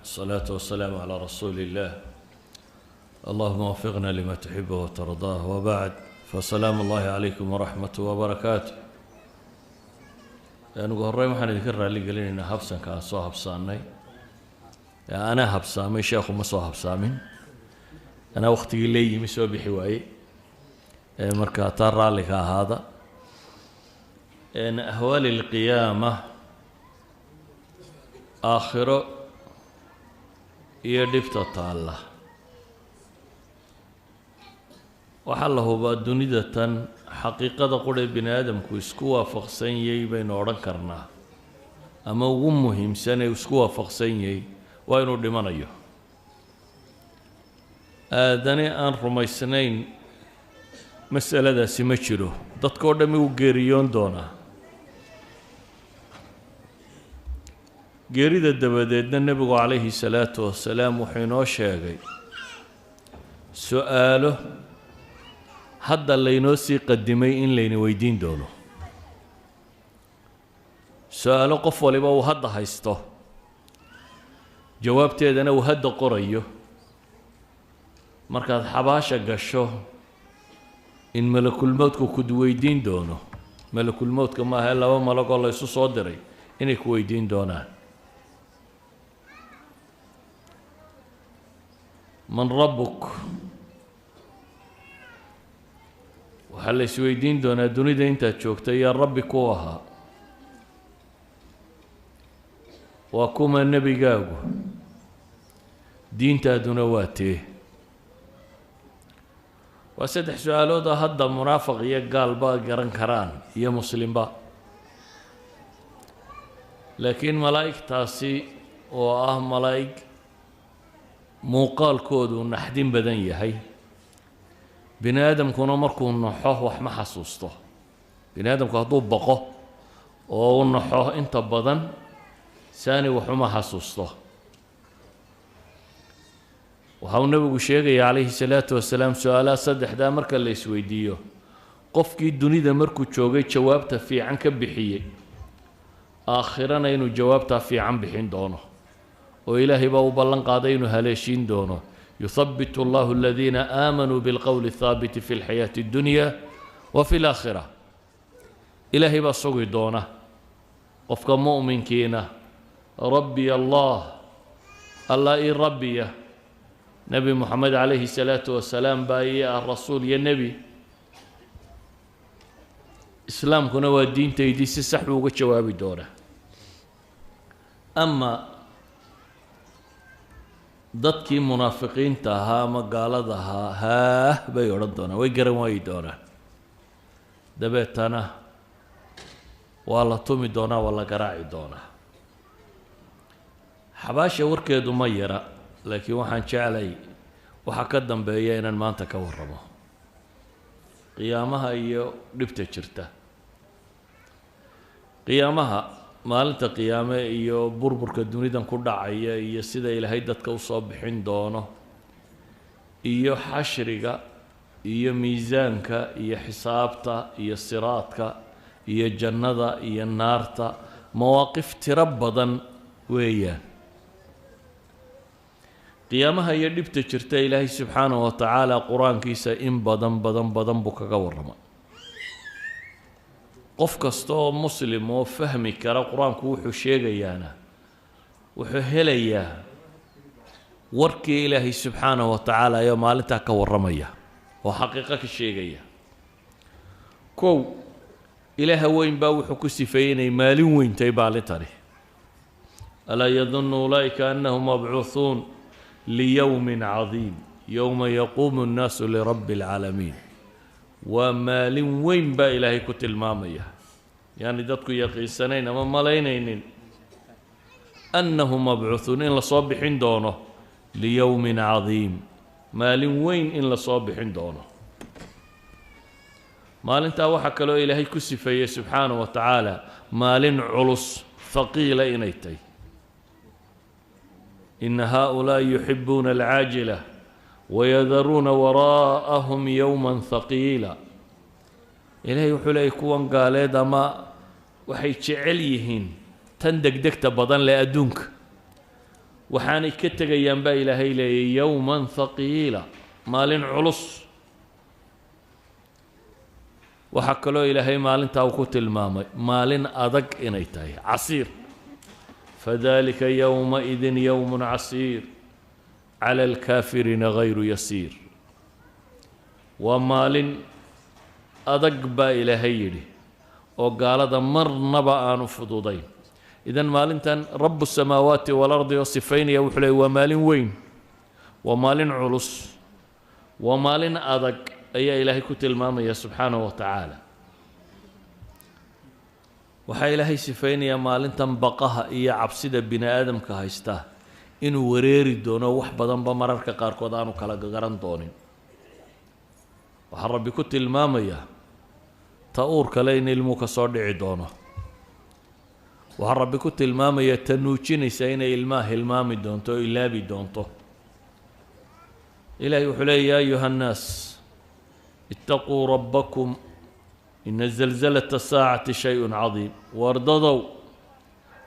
الصلاة والسلام على رسول الله. اللهم وفقنا لما تحبه وترضاه، وبعد، فسلام الله عليكم ورحمته وبركاته. Ugu horreyn waxaan idinka raalli gelinaynaa habsanka aan soo habsaanay. Anaa habsaamay, sheekhu ma soo habsaamin. Anaa waktigii lee yimi soo bixi waayey, marka taa raalli ka ahaada. Ahwaali alqiyaama, aakhiro iyo dhibta taalla, waxaa la hubaa dunida tan xaqiiqada quree bini aadamku isku waafaqsan yahay baynu odhan karnaa, ama ugu muhiimsan ee isku waafaqsan yahay, waa inuu dhimanayo. Aadane aan rumaysnayn masaladaasi ma jiro. Dadka oo dhammi wuu geeriyoon doonaa. Geerida dabadeedna nebigu calayhi salaatu wasalaam wuxuu inoo sheegay su-aalo hadda laynoo sii qadimay in layna weydiin doono, su-aalo qof waliba uu hadda haysto, jawaabteedana uu hadda qorayo. Markaad xabaasha gasho in malakulmowdku ku weydiin doono. Malakulmowdka maaha, laba malagoo la ysu soo diray inay ku weydiin doonaan: man rabbuk? Waxaa la isweydiin doonaa dunida intaad joogtay yaa rabbi ku ahaa, waa kuma nebigaagu, diintaaduna waa tee? Waa saddex su-aalooda hadda munaafiq iyo gaalba garan karaan iyo muslimba, laakiin malaa'igtaasi oo ah malaa'ig muuqaalkoodu naxdin badan yahay, bini aadamkuna markuu naxo wax ma xasuusto. Bini aadamku hadduu baqo oo u naxo, inta badan saani wax uma xasuusto. Waxa uu nebigu sheegaya calayhi salaatu wasalaam, su-aalaha saddexdaa marka la isweydiiyo, qofkii dunida markuu joogay jawaabta fiican ka bixiyey, aakhirana inuu jawaabtaa fiican bixin doono, oo ilaahay baa u ballan qaaday inuu haleeshiin doono: yuthabitu allahu aladiina aamanuu bilqowli athaabiti fi lxayaati addunya wa fi alaakhira. Ilaahay baa sugi doona qofka mu'minkiina. Rabbiy allah, allah ii rabbiya, nebi moxamed calayhi salaatu wasalaam baa ii ah rasuul iyo nebi, islaamkuna waa diintaydii. Si sax buu uga jawaabi doonaa. Ama dadkii munaafiqiinta ahaa ama gaalada ahaa, haah bay odhan doonaan, way garan waayi doonaan. Dabeetana waa la tumi doonaa, waa la garaaci doonaa. Xabaasha warkeedu ma yara, laakiin waxaan jeclay waxaa ka dambeeya inaan maanta ka warramo qiyaamaha iyo dhibta jirta qiyaamaha, maalinta qiyaame iyo burburka dunidan ku dhacaya, iyo sida ilaahay dadka usoo bixin doono, iyo xashriga iyo miisaanka iyo xisaabta iyo siraadka iyo jannada iyo naarta. Mawaaqif tiro badan weeyaan qiyaamaha iyo dhibta jirta. Ilaahay subxaanahu wa tacaala qur-aankiisa in badan badan badan buu kaga warramay. Qof kasta oo muslim oo fahmi kara qur-aanku wuxuu sheegayaana wuxuu helayaa warkii ilaahay subxaanahu wa tacaala ayoo maalintaa ka warramaya oo xaqiiqo ka sheegaya. Kow, ilaaha weyn baa wuxuu ku sifeeyey inay maalin weyntahay maalintani: alaa yadunnu ulaa'ika annahum mabcuuhuun liyowmin cadiim yowma yaquumu nnaasu lirabbi alcaalamiin. Waa maalin weyn baa ilaahay ku tilmaamaya, yaani dadku yaqiinsanayn ama malaynaynin annahum mabcuuhuun, in lasoo bixin doono, liyowmin cadiim, maalin weyn in lasoo bixin doono. Maalintaa waxaa kaloo ilaahay ku sifeeyey subxaanahu wa tacaala maalin culus, haqiila inay tahay: ina haaulaa'i yuxibuuna alcaajila wayadaruuna waraa'ahum yowma haqiila. Ilaahay wuxuu leeyay, kuwan gaaleed ama waxay jecel yihiin tan degdegta badan leh adduunka. Waxaanay ka tegayaan baa Ilaahay leeyay yowman thaqiila, maalin culus. Waxaa kaloo Ilaahay maalintaa uu ku tilmaamay maalin adag inay tahay, casiir. Fadalika yowmaidin yowmun casiir cala alkaafiriina gayru yasiir. Waa maalin adag baa Ilaahay yidhi oo gaalada marnaba aanu fududayn. Idan maalintan rabu samaawaati waalardi oo sifaynaya wuxuu leeyay waa maalin weyn, waa maalin culus, waa maalin adag ayaa Ilaahay ku tilmaamaya subxaanahu wa tacaala. Waxaa Ilaahay sifaynayaa maalintan baqaha iyo cabsida bini aadamka haysta inuu wareeri doono, wax badanba mararka qaarkood aanu kala garan doonin. Waxaa Rabbi ku tilmaamayaa ta uur kale in ilmuu ka soo dhici doono. Waxaa Rabbi ku tilmaamayaa ta nuujinaysa inay ilmaha hilmaami doonto oo ilaabi doonto. Ilaahay wuxuu leeya ya ayuha annaas ittaquu rabbakum ina zalzalata saacati shay-un cadiim. Wardadow,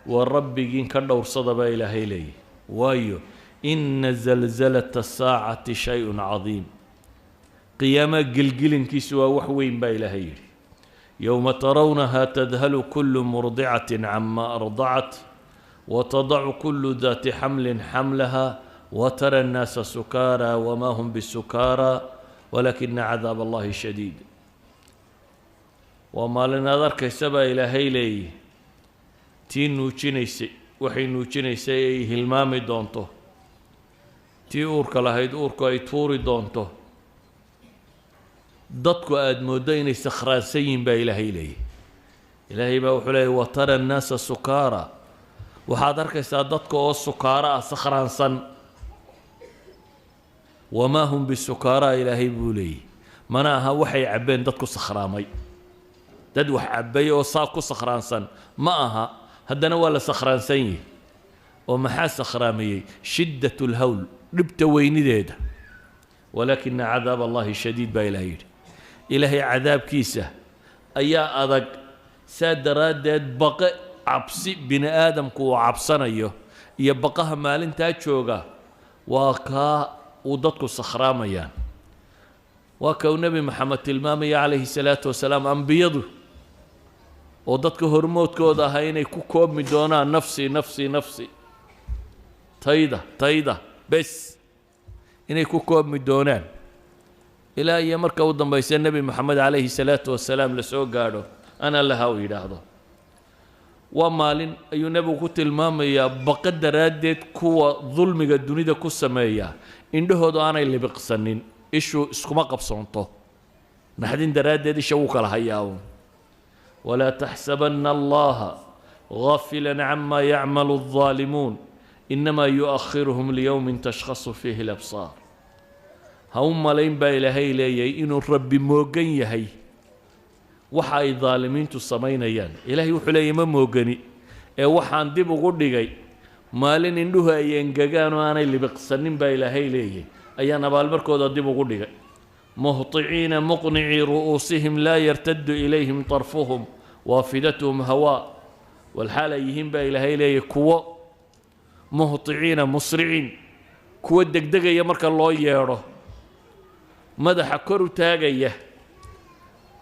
waa rabbigiin ka dhowrsada baa Ilaahay leeyahy, waayo ina zalzalata saacati shay-un cadiim. Qiyaamaha gelgelinkiisu waa wax weyn baa Ilaahay yidhi. Yowma tarawnaha tadhalu kulu murdicatin cama ardacat watadacu kulu daati xamlin xamlaha watara annaasa sukaara wama hum bisukaara walaakina cadaab allahi shadiid. Waa maalin aad arkaysa baa Ilaahay leeyihi tii nuujinaysay waxay nuujinaysay ay hilmaami doonto, tii uurka lahayd uurku ay tuuri doonto, dadku aada mooddo inay sakhraansan yihiin baa Ilaahay leeyahy. Ilaahay baa wuxuu leeyay watara annaasa sukaara, waxaad arkaysaa dadka oo sukaaro ah, sakhraansan. Wamaa hum bisukaara, Ilaahay buu leeyay, mana aha waxay cabbeen dadku sakhraamay. Dad wax cabbay oo saa ku sakhraansan ma aha, haddana waa la sakhraansan yihi. Oo maxaa sakhraamayey? Shiddat lhawl, dhibta weynideeda. Walaakina cadaab allahi shadiid baa Ilahay yidhi. Ilaahay cadaabkiisa ayaa adag, saa daraaddeed baqe cabsi bini aadamku uu cabsanayo iyo baqaha maalintaa jooga waa kaa uu dadku sakhraamayaan. Waa ka uu Nebi Maxamed tilmaamaya calayhi salaatu wasalaam ambiyadu oo dadka hormoodkooda ahaa inay ku koobmi doonaan nafsi nafsi nafsi, tayda tayda bes inay ku koobmi doonaan, ilaa iyo marka u dambaysa Nebi Moxamed calayhi salaatu wasalaam la soo gaadho, ana laha uu yidhaahdo. Waa maalin ayuu nebigu ku tilmaamayaa baqa daraaddeed kuwa dulmiga dunida ku sameeya indhahoodu aanay libiqsanin, ishu iskuma qabsoonto naxdin daraaddeed, isha wuu kala hayaa uun. Walaa taxsabana allaha gaafila cama yacmalu الظaalimuun inamaa yu'akhiruhum liyowmin tashkhasu fiihi alabsaar. Ha u malayn baa Ilaahay leeyahay inuu Rabbi moogan yahay waxa ay daalimiintu samaynayaan. Ilaahay wuxuu leeyahy ma moogani, ee waxaan dib ugu dhigay maalin indhuhu ay engegaan oo aanay libiqsanin baa Ilaahay leeyahay, ayaan abaalmarkooda dib ugu dhigay. Muhطiciina muqnicii ru'uusihim laa yartadu ilayhim طarfuhum waafidatuhum hawaa. Walxaal ay yihiin baa Ilaahay leeyahy kuwo muhطiciina musriciin, kuwo degdegaya marka loo yeedho, madaxa kor u taagaya,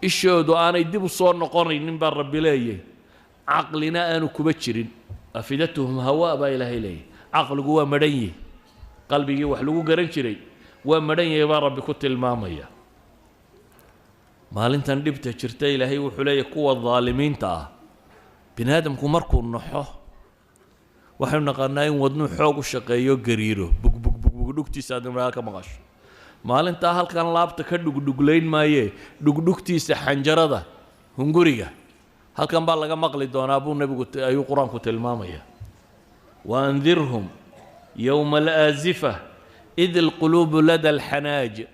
ishoodu aanay dib u soo noqonaynin baa Rabbi leeyahy, caqlina aanu kuba jirin. Afidatuhum hawaa baa Ilaahay leeyahy. Caqligu waa madhan yihi, qalbigii wax lagu garan jiray waa madhan yahay baa Rabbi ku tilmaamaya. Maalintan dhibta jirta Ilaahay wuxuu leeyahy kuwa daalimiinta ah. Bini aadamku markuu naxo waxaynu naqaanaa in wadnuu xoog u shaqeeyo, gariiro, bugbug bugbug, dhugtiisa aad markaa ka maqasho. Maalintaa halkan laabta ka dhugdhuglayn maayee, dhugdhugtiisa xanjarada hunguriga halkan baa laga maqli doonaa buu nebigu ayuu Qur-aanku tilmaamaya. Waandirhum yowma alaazifa id alquluubu lada alxanaaj.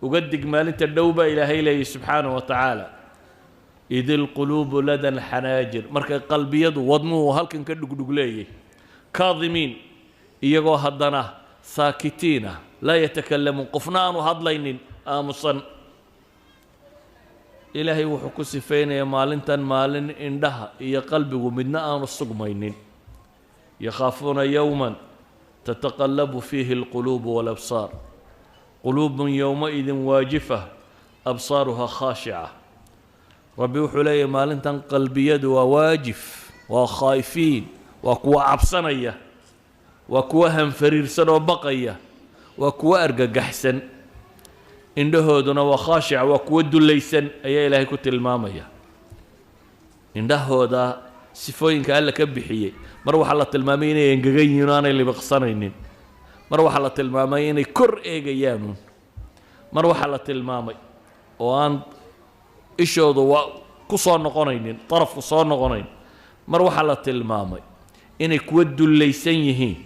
Uga dig maalinta dhow baa Ilaahay leeyahy subxaanahu wa tacaala, id alquluubu lada alxanaajir, markay qalbiyadu wadnuhu halkan ka dhugdhug leeyay, kaadimiin iyagoo haddana saakitiin ah, laa yatakalamuun, qofna aanu hadlaynin, aamusan. Ilaahay wuxuu ku sifaynayaa maalintan maalin indhaha iyo qalbigu midna aanu sugmaynin. Yakhaafuuna yowman Tataqallabu fiihi alquluubu walabsaar, quluubun yowmaidin waajifa absaaruha khaashica. Rabbi wuxuu leeyahay maalintan qalbiyadu waa waajif, waa khaa'ifiin, waa kuwa cabsanaya, waa kuwa hanfariirsan oo baqaya, waa kuwa argagaxsan, indhahooduna waa khaashica, waa kuwa dullaysan ayaa Ilaahay ku tilmaamaya. Indhahooda sifooyinka Alla ka bixiyey, mar waxaa la tilmaamay inay engegan yihiin oo aanay libiqsanaynin, mar waxaa la tilmaamay inay kor eegayaanuun, mar waxaa la tilmaamay oo aan ishoodu waa ku soo noqonaynin, darafku soo noqonayn, mar waxaa la tilmaamay inay kuwa dullaysan yihiin.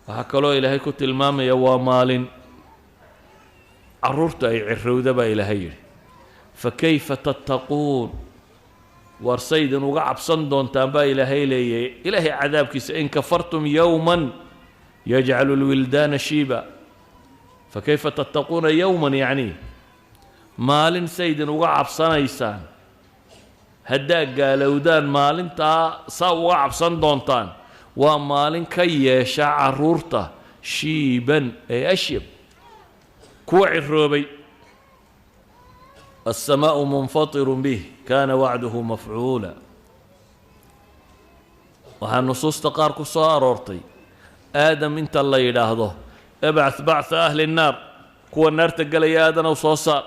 Waxaa kaloo Ilaahay ku tilmaamaya waa maalin carruurta ay cirowda baa Ilaahay yidhi, fa kayfa tattaquun, waar saydin uga cabsan doontaan baa Ilaahay leeyahay Ilaahay cadaabkiisa, in kafartum yowman yajcalu lwildaana shiiba. Fa kayfa tattaquuna yowman, yacni maalin saydin uga cabsanaysaan haddaa gaalowdaan, maalintaa saa uga cabsan doontaan, waa maalin ka yeesha carruurta shiiban ee ashyab, kuwa ciroobay. Alsamaau munfatirun bih kaana wacduhu mafcuula. Waxaa nusuusta qaar ku soo aroortay Aadam inta la yidhaahdo ibcath bactha ahli nnaar, kuwa naarta gelaya Aadanow soo saar,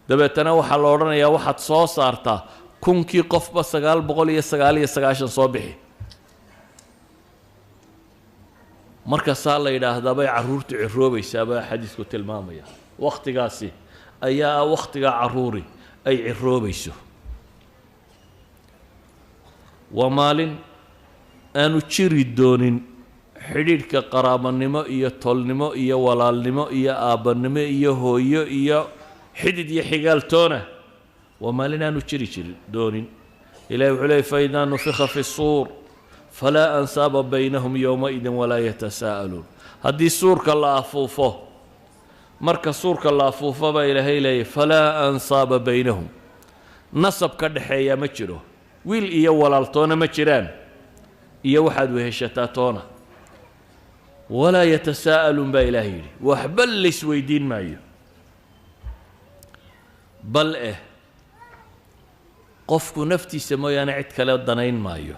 dabeetana waxaa la odhanayaa waxaad soo saartaa 1000kii qofba 999 soo bixi. Markaasaa la yidhaahdaa bay carruurtu ciroobaysaa baa xadiisku tilmaamaya. Wakhtigaasi ayaa ah wakhtiga carruuri ay ciroobayso. Waa maalin aanu jiri doonin xidhiidhka qaraabanimo iyo tolnimo iyo walaalnimo iyo aabbannimo iyo hooyo iyo xidid iyo xigaaltoona, waa maalin aanu jiri doonin. Ilahi wuxuu leeyay faidaa nufika fi suur falaa ansaaba baynahum yowmaidin walaa yatasaa'aluun. Haddii suurka la afuufo, marka suurka la afuufo baa Ilaahay leeyay falaa ansaaba baynahum, nasab ka dhexeeya ma jiro, wiil iyo walaaltoona ma jiraan iyo waxaad weheshataa toona, walaa yatasaa'aluun baa Ilaahay yidhi, waxba laysweydiin maayo. Bal qofku naftiisa mooyaane cid kale danayn maayo.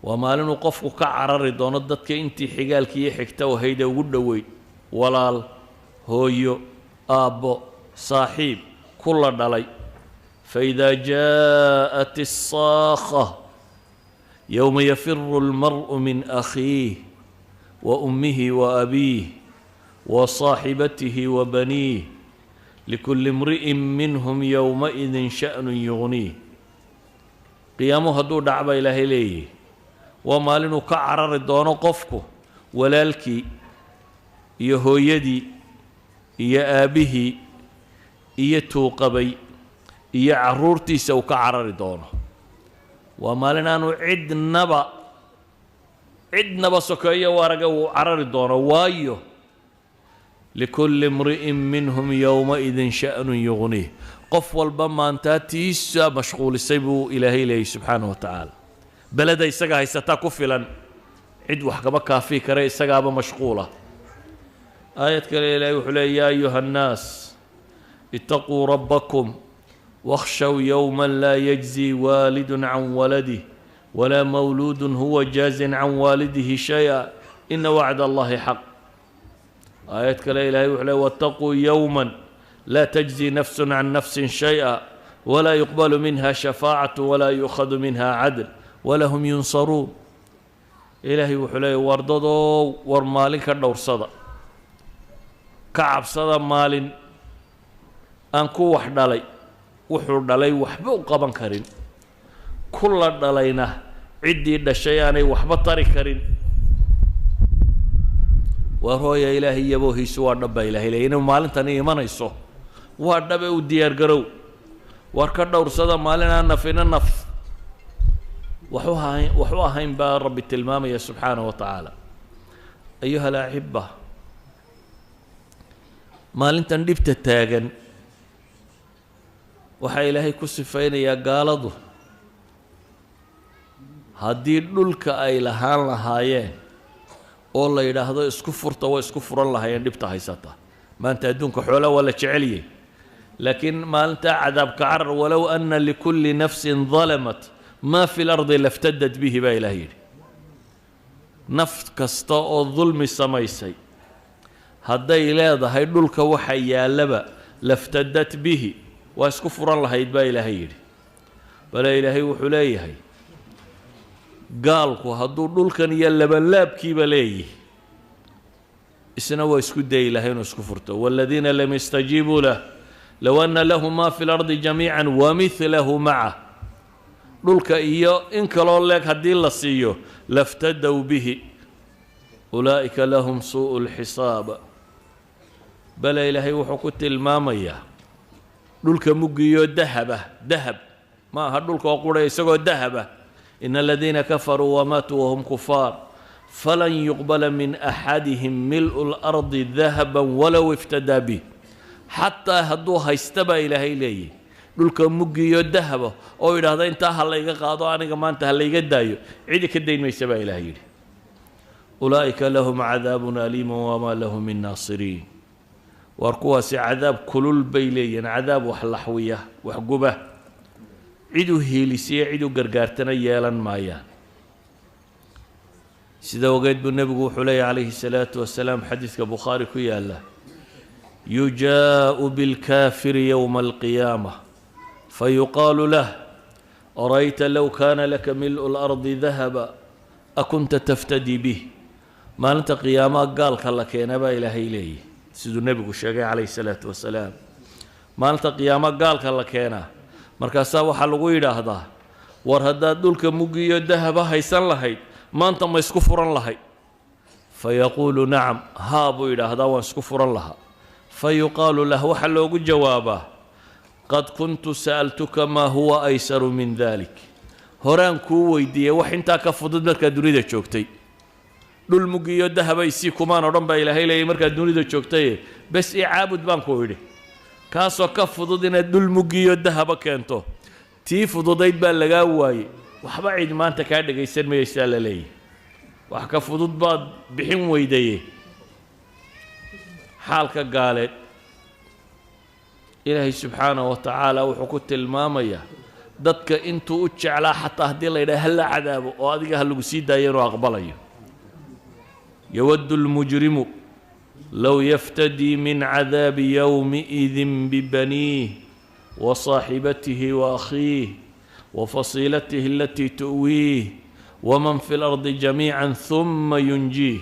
Waa maalinuu qofku ka carari doono dadka intii xigaalkii iyo xigta wahayde ugu dhoweyd, walaal, hooyo, aabbo, saaxiib, kula dhalay. Faidaa jaءat الsaakha yowma yafiru اlmar'u min akhiih wa ummihi wa abiih wa saaxibatihi wa baniih likulli imri'in minhum yowmaidin sha'nun yugniih. Qiyaamuhu hadduu dhac baa Ilaahay leeyihi waa maalinuu ka carari doono qofku walaalkii iyo hooyadii iyo aabbihii iyo tuuqabay iyo carruurtiisa uu ka carari doono. Waa maalin aanu cidnaba sokeeyo araga uu carari doono, waayo likulli imri'in minhum yowmaidin sha'nun yugniih, qof walba maantaa tiisa mashquulisay buu Ilaahay leeyay subxaanahu wa tacaala. Beleda isaga haysataa ku filan, cid wax kama kaafii kare, isagaaba mashquula. Aayad kale Ilaahay wuxuu leeyay yaa ayuha annaas itaquu rabbakum wakhshow yowma laa yajzi waalidun can waladih walaa mawluudun huwa jaazin can waalidihi shay-a ina wacda Allahi xaq. Aayad kale Ilahay wuxuu leey waataquu yowma laa tajzi nafsun can nafsin shay-a walaa yuqbalu minha shafaacatu walaa yu'khadu minha cadl walahum yunsaruun. Ilaahay wuxuu leeyay wardadow, war maalin ka dhowrsada, ka cabsada maalin aan ku wax dhalay wuxuu dhalay waxba u qaban karin, kula dhalayna ciddii dhashay aanay waxba tari karin. Waar hooya, Ilaahay yaboohiisu waa dhab baa Ilahay leeyay, inuu maalintani imanayso waa dhabe, u diyaar garow. Waar ka dhowrsada maalin aan nafina naf wax u ahayn, wax u ahayn baa Rabbi tilmaamaya subxaanahu wa tacaala. Ayuha alaxiba, maalintan dhibta taagan waxaa Ilaahay ku sifaynayaa gaaladu Haddii dhulka ay lahaan lahaayeen oo la yidhaahdo isku furta, way isku furan lahaayeen dhibta haysata. Maanta adduunka xoolaa waa la jeceliyey, laakiin maalintaa cadaabka carar, walow ana likulli nafsin dalamat maa fi lardi laftadad bihi, baa ilaah yidhi. Naf kasta oo dulmi samaysay hadday leedahay dhulka waxa yaallaba, laftadat bihi, waa isku furan lahayd, baa ilaahay yidhi. Bale ilaahay wuxuu leeyahay, gaalku hadduu dhulkan iyo labanlaabkiiba leeyihi, isna waa isku dayi lahay inuu isku furto. Waaladiina lam yastajiibuu lah low anna lahum ma fi lardi jamiica wamidlahu macah, dhulka iyo in kaloo leeg haddii la siiyo, laftadow bihi, ulaa'ika lahum suu'u lxisaab. Bale ilaahay wuxuu ku tilmaamayaa dhulka muggiyo dahaba, dahab ma aha dhulka oo qura, isagoo dahaba. Ina aladiina kafaruu wamaatuu wahum kufaar falan yuqbala min axadihim mil'u lardi dahaba walow iftadaa bih. Xataa hadduu haysta, baa ilaahay leeyahy, dhulka muggiyo dahaba oo yidhaahda intaa ha layga qaado, aniga maanta ha layga daayo, cidi ka dayn maysa, baa ilahay yidhi. Ulaa'ika lahum cadaabun aliimun wamaa lahum min naasiriin. Waar kuwaasi cadaab kulul bay leeyihiin, cadaab wax laxwiya, wax guba, cid u hiilisiya, cid u gargaartana yeelan maayaan. Sida ogeed buu nebigu wuxuu leeyahy calayhi salaatu wasalaam, xadiidka Bukhaari ku yaalla: yujaa'u bilkaafiri yowma alqiyaama fayuqaalu lah, arayta low kaana laka mil'u lardi dahaba akunta taftadii bih? Maalinta qiyaamaha gaalka la keena, baa ilaahay leeyahy, siduu nebigu sheegay calayhi salaatu wasalaam. Maalinta qiyaama gaalka la keenaa, markaasaa waxaa lagu yidhaahdaa: war haddaad dhulka muggiyo dahaba haysan lahayd, maanta ma isku furan lahayd? Fayaquulu nacam, haa buu yidhaahdaa, waan isku furan lahaa. Fayuqaalu lah, waxaa loogu jawaabaa: qad kuntu sa'altuka maa huwa aysaru min dalik, horaan kuu weydiiyey wax intaa ka fudud markaad dunida joogtay. Dhul muggiyo dahaba isii kumaan odhan, baa ilaahay leeyay, markaad dunida joogtaye, bes i caabud baan ku idhi, kaasoo ka fudud inaad dhul muggiyo dahaba keento. Tii fududayd baa lagaa waayey, waxba cid maanta kaa dhegaysan mayaysaa, la leeyahy, wax ka fudud baad bixin weydaye. Xaalka gaaleed ilaahay subxaanahu wa tacaala wuxuu ku tilmaamayaa dadka intuu u jeclaa, xataa haddii la yidhaha hala cadaabo oo adiga ha lagu sii daayo, inuu aqbalayo. Yawaddu lmujrimu low yaftadii min cadaabi yowmiidin bibaniih wa saaxibatihi wa akhiih wa fasiilatihi alatii tu'wiih waman fi lardi jamiica huma yunjiih,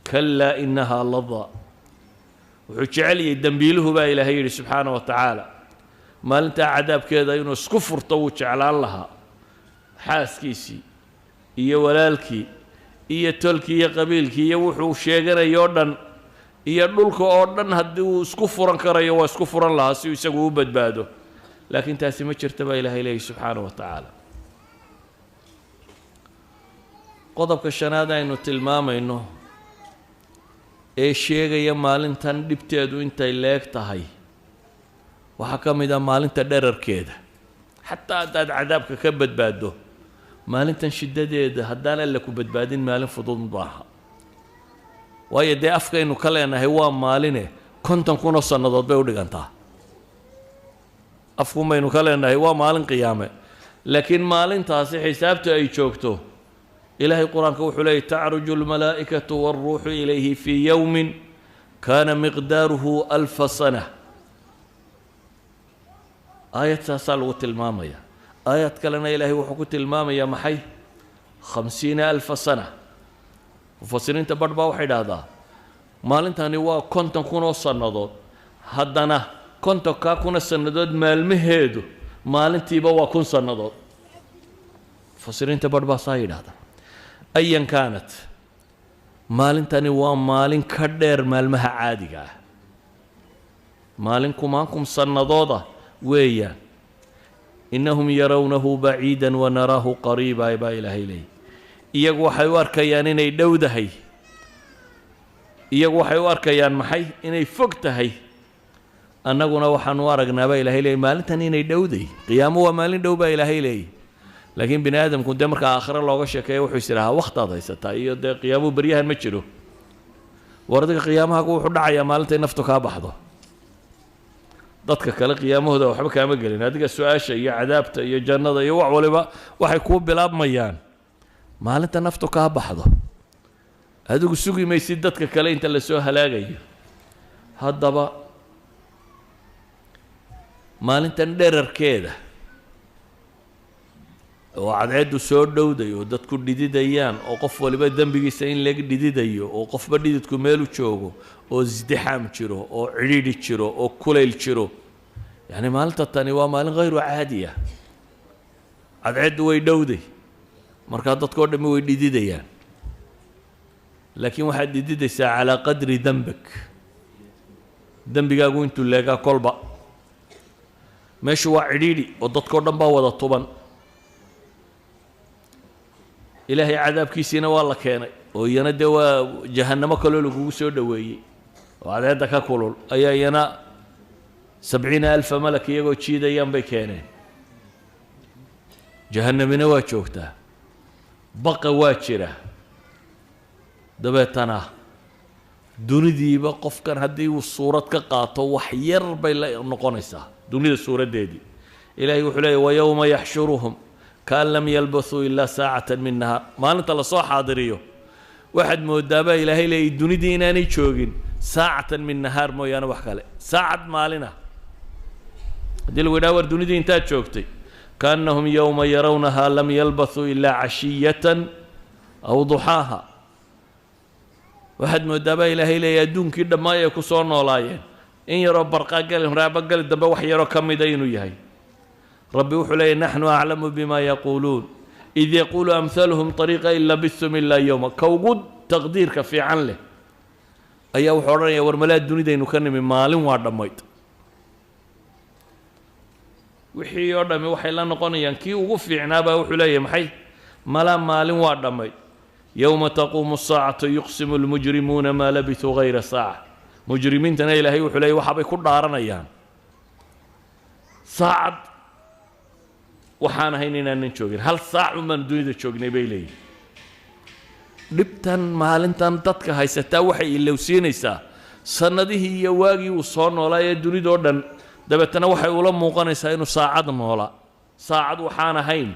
kalaa inahaa lada. Wuxuu jecel yahay dembiiluhu, baa ilaahay yidhi subxaana wa tacaala, maalintaa cadaabkeeda inuu isku furto wuu jeclaan lahaa, xaaskiisii iyo walaalkii iyo tolkii iyo qabiilkii iyo wuxuu sheeganayo o dhan iyo dhulka oo dhan. Haddii uu isku furan karayo, waa isku furan lahaa si uu isagu u badbaado, laakiin taasi ma jirta, baa ilaahay leeyahy subxaana wa tacaala. Qodobka shanaad aynu tilmaamayno ee sheegaya maalintan dhibteedu intay leeg tahay waxaa ka mid ah maalinta dherarkeeda. Xataa haddaad cadaabka ka badbaaddo, maalintan shiddadeeda haddaan Alla ku badbaadin, maalin fudud maaha. Waayo dee afkaynu ka leenahay waa maaline, 50,000 oo sannadood bay u dhigantaa. Afkun baynu ka leenahay waa maalin qiyaame, laakiin maalintaasi xisaabta ay joogto, ilaahay qur-aanka wuxuu leeyay: tacruju almalaa'ikatu waalruuxu ilayhi fii yowmin kaana miqdaaruhu alfa sana. Aayad saasaa lagu tilmaamaya. Aayad kalena ilaahay wuxuu ku tilmaamayaa maxay? 50,000 sana. Mufasiriinta barh baa waxay idhaahdaa maalintani waa 50,000 oo sannadood, haddana 50,000 sannadood maalmaheedu maalintiiba waa 1000 sannadood. Mufasiriinta barh baa saa yidhaahda. Ayan kaanat, maalintani waa maalin ka dheer maalmaha caadiga ah, maalin kumaankum sannadooda weeyaan. Innahum yarawnahu baciida wanaraahu qariiba, baa ilaahay leeyay. Iyagu waxay u arkayaan inay dhowdahay, iyagu waxay u arkayaan maxay? Inay fog tahay. Annaguna waxaanu aragnaa, baa ilaahay leeyay, maalintan inay dhowday. Qiyaamo waa maalin dhow, baa ilaahay leeyay. Laakiin bini aadamku dee marka aakhiro looga sheekeeyo wuxuu is idhahaa wakhtaad haysataa iyo dee qiyaamuhu beryahan ma jiro. War adiga qiyaamahagu wuxuu dhacayaa maalintay naftu kaa baxdo. Dadka kale qiyaamahooda waxba kaama gelin, adiga su-aasha iyo cadaabta iyo jannada iyo wax waliba waxay kuu bilaabmayaan maalinta naftu kaa baxdo. Adigu sugi maysid dadka kale inta lasoo halaagayo. Haddaba maalintan dherarkeeda oo cadceeddu soo dhowday oo dadku dhididayaan oo qof waliba dembigiisa in laga dhididayo oo qofba dhididku meelu joogo oo isdixaam jiro oo cidhiidhi jiro oo kulayl jiro, yacni maalinta tani waa maalin hayru caadi ah. Cadceeddu way dhowday, markaa dadkao dhammi way dhididayaan, laakiin waxaad dhididaysaa calaa qadri dembak, dembigaagu intuu leegaa kolba. Meeshu waa cidhiidhi oo dadkao dhan baa wada tuban. Ilaahay cadaabkiisiina waa la keenay oo iyana dee waa jahannamo kaloo lagugu soo dhoweeyey oo cadceedda ka kulul ayaa iyana 70,000 malak iyagoo jiidayaan bay keeneen. Jahannamina waa joogtaa, baqa waa jira. Dabeetana dunidiiba qofkan haddii uu suurad ka qaato wax yar bay la noqonaysaa dunida suuraddeedii. Ilaahay wuxuu leeyay wa yowma yaxshuruhum kaan lam yalbathuu ilaa saacatan min nahaar. Maalinta lasoo xaadiriyo waxaad moodaabaa ilaahay leeyay dunidii inaanay joogin saacatan min nahaar mooyaane wax kale, saacad maalina. Haddii lagu yidhaha war dunidii intaad joogtay, kaannahum yowma yarawnahaa lam yalbathuu ilaa cashiyatan aw duxaaha. Waxaad moodaabaa ilaahay leeyay adduunkii dhammaay ay ku soo noolaayeen in yaroo barqaagali raabageli dambe wax yaroo ka mida inuu yahay. Rabbi wuxuu leeyay naxnu aclamu bima yaquuluun id yaquulu amhaluhum طariiqa in labistum ilaa yowma. Ka ugu taqdiirka fiican leh ayaa wuxuu odhanaya war malaa dunidaynu ka nimi maalin waa dhammayd. Wixii oo dhammi waxay la noqonayaan kii ugu fiicnaabaa wuxuu leeyahay maxay malaa maalin waa dhammayd. Yowma taquumu asaacatu yuqsimu lmujrimuuna maa labisuu hayra saaca. Mujrimiintana ilaahay wuxuu leeyay waxaabay ku dhaaranayaan saacad waxaan ahayn inaanan joogin, hal saac un baan dunida joognay bay leeyihin. Dhibtan maalintan dadka haysataa waxay ilowsiinaysaa sannadihii iyo waagii uu soo noolaa ee dunidoo dhan. Dabeetana waxay ula muuqanaysaa inuu saacad noolaa, saacad waxaan ahayn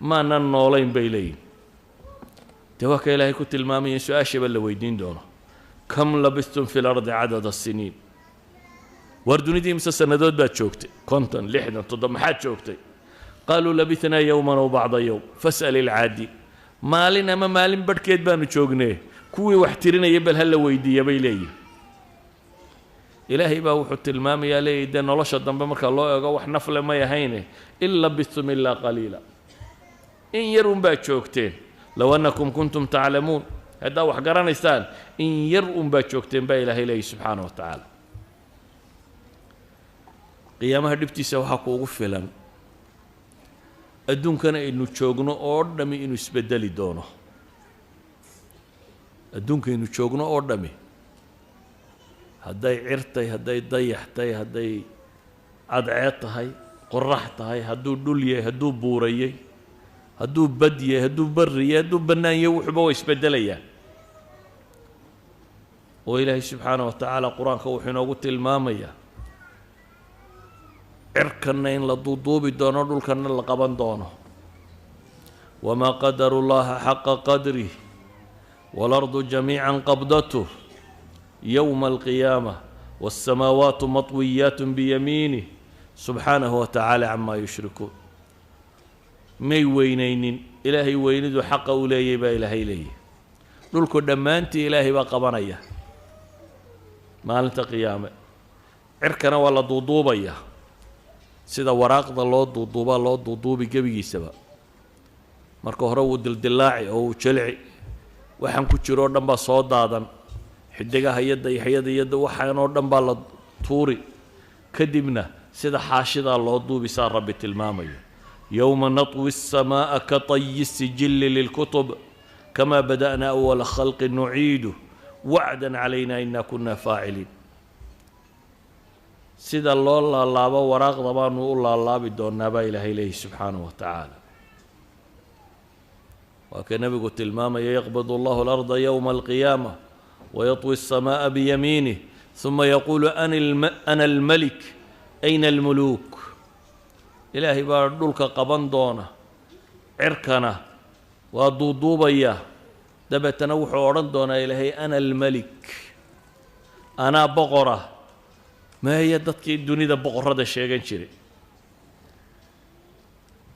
maanan noolayn bay leeyihin. Dee waa ka ilaahay ku tilmaamaya in su-aashaba la weydiin doono, kam labistum fi lardi cadada siniin. War dunidii mise sannadood baad joogtay? 50, 60, 7 maxaad joogtay? Qaaluu labithnaa yowman aw bacda yowm fas'al ilcaadi. Maalin ama maalin barhkeed baanu joognee, kuwii wax tirinaya bal ha la weydiiya bay leeyihin. Ilaahay baa wuxuu tilmaamayaa leeyahy dee nolosha dambe marka loo eego wax nafle may ahayne, in labistum ilaa qaliila, in yar unbaad joogteen. Low annakum kuntum taclamuun, haddaa wax garanaysaan in yar unbaad joogteen baa ilaahay leeyahy subxaana wa tacaala. Qiyaamaha dhibtiisa waxaa kuugu filan adduunkana aynu joogno oo dhami inuu isbedeli doono. Adduunkaynu joogno oo dhami hadday cirtay, hadday dayaxtay, hadday cadceed tahay, qorax tahay, hadduu dhul yahay, hadduu buurayey, hadduu bad yahay, hadduu barri yahay, hadduu bannaan yahay, wuxuuba waa isbeddelayaan. Oo ilaahay subxaana wa tacaala qur-aanka wuxuu inoogu tilmaamayaa cirkanna in la duuduubi doono, dhulkanna la qaban doono. Wamaa qadaru llaha xaqa qadrih waalardu jamiica qabdatuh yowma alqiyaama waالsamaawaatu matwiyaat biyamiinih subxaanahu wa tacaala camaa yushrikuun. May weynaynin ilaahay weynidu xaqa u leeyay baa ilaahay leeyahy. Dhulku dhammaantii ilaahay baa qabanaya maalinta qiyaame, cirkana waa la duuduubaya sida waraaqda loo duuduubaa loo duuduubi gebigiisaba. Marka hore wuu dildillaaci oo wuu jelici, waxaan ku jiro oo dhan baa soo daadan, xidigaha iyo dayaxyada iyo waxaan oo dhan baa la tuuri, kadibna sida xaashidaa loo duubi saa rabbi tilmaamayo. Yowma natwi الsamaaءa ka طayi الsijili lilkutub kama bada'na awala khalqi nuciidu wacdan calayna ina kuna faaciliin. Sida loo laalaabo waraaqda baanu u laalaabi doonaa baa ilaahay leeyahy subxaanahu wa tacaala. Waa ka nebigu tilmaamaya: yaqbid Allahu alarda yowma alqiyaama wayatwi الsamaaءa biyamiinih uma yaquulu: ana almalik, ayna almuluuk? Ilaahay baa dhulka qaban doona, cirkana waa duuduubaya, dabeetana wuxuu odhan doonaa Ilaahay: ana almelik, anaa boqora, meeya dadkii dunida boqorrada sheegan jiray?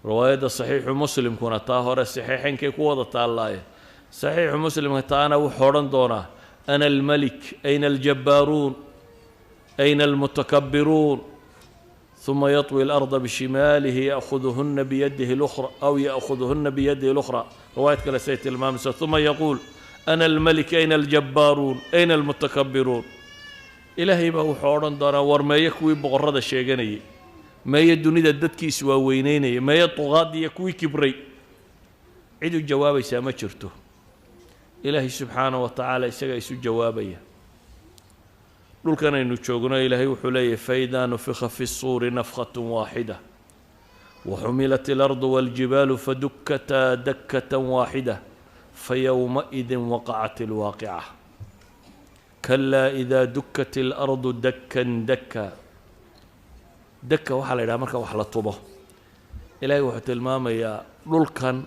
Riwaayadda Saxiixu Muslimkuna, taa hore saxiixaynkay ku wada taallaaye, Saxiixu Muslimka taana wuxuu odhan doonaa: ana almelik, ayna aljabbaaruun, ayna almutakabbiruun? ثuma yaطwi الأرضa bishimaalihi yأkhuduhuna biyadihi اlأkhra aw yأkhuduhuna biyadihi اlأkhra, riwaayad kale say tilmaamaysa, ثuma yaquul: ana almelik, ayna aljabbaaruun, ayna almutakabbiruun? Ilaahay baa wuxuu odhan doonaa: war meeye kuwii boqorrada sheeganayay? Meeye dunida dadkii iswaaweyneynayay? Meeye duqaadiiyo kuwii kibray? Cid u jawaabaysaa ma jirto. Ilaahay subxaanaه wa tacaala isagaa isu jawaabaya. Dhulkan aynu joogno, Ilaahay wuxuu leeyahy: faإida nufika fi الsuuri nafkhaة waaxida waxumilat اlardu wاljibaalu fadukataa dakة waaxida fayowmaئidi waqacat اlwaaqica. Kalaa إida dukat اlardu dakan daka. Daka waxaa la yidhaha marka wax la tumo. Ilaahay wuxuu tilmaamayaa dhulkan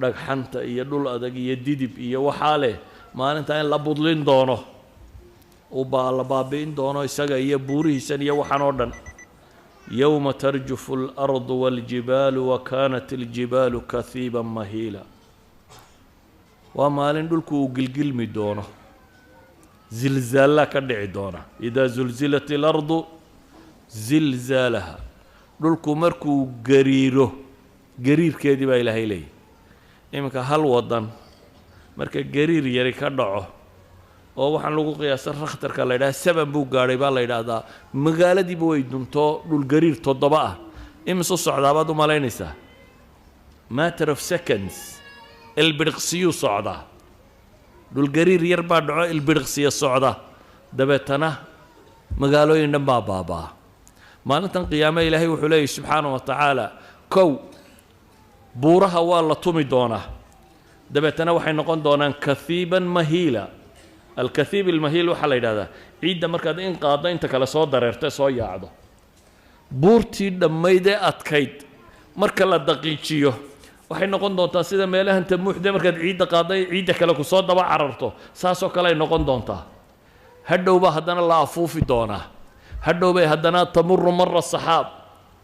dhagxanta iyo dhul adag iyo didib iyo waxaa leh maalintaa in la budlin doono, uu baa la baabi'in doono isaga iyo buurihiisan iyo waxaan oo dhan. Yowma tarjufu alardu waاljibaalu wa kaanat اljibaalu kahiiba mahiila. Waa maalin dhulku uu gilgilmi doono, zilzaallaa ka dhici doona. Idaa zulzilat اlardu zilzaalaha, dhulku markuu gariiro gariirkeedii baa Ilaahay leeyahy. Iminka hal wadan marka gariir yari ka dhaco, oo waxaan lagu qiyaasa Richterka la yidhaha 7 buu gaadhay baa la yidhaahdaa, magaaladiiba way dunto. Dhul gariir 7 ah imisu socdaa baad u malaynaysaa? Matter of seconds, ilbidhiqsiyuu socdaa. Dhul gariir yar baa dhaco, ilbidhiqsiya socda, dabeetana magaalooyin dhan baa baabaa. Maalintan qiyaame Ilaahay wuxuu leeyahy subxaana wa tacaala: kow, buuraha waa la tumi doonaa, dabeetana waxay noqon doonaan kahiiban mahiila. Alkahiib almahiil waxaa la yidhahdaa ciidda markaad in qaaddo inta kale soo dareerto, soo yaacdo. Buurtii dhammayd ee adkayd marka la daqiijiyo waxay noqon doontaa sida meelahan tamuuxde markaad ciidda qaaddo ciidda kale ku soo daba cararto, saasoo kale ay noqon doontaa. Hadhowbaa haddana la afuufi doonaa, hadhowbay haddana tamuru mara saxaab,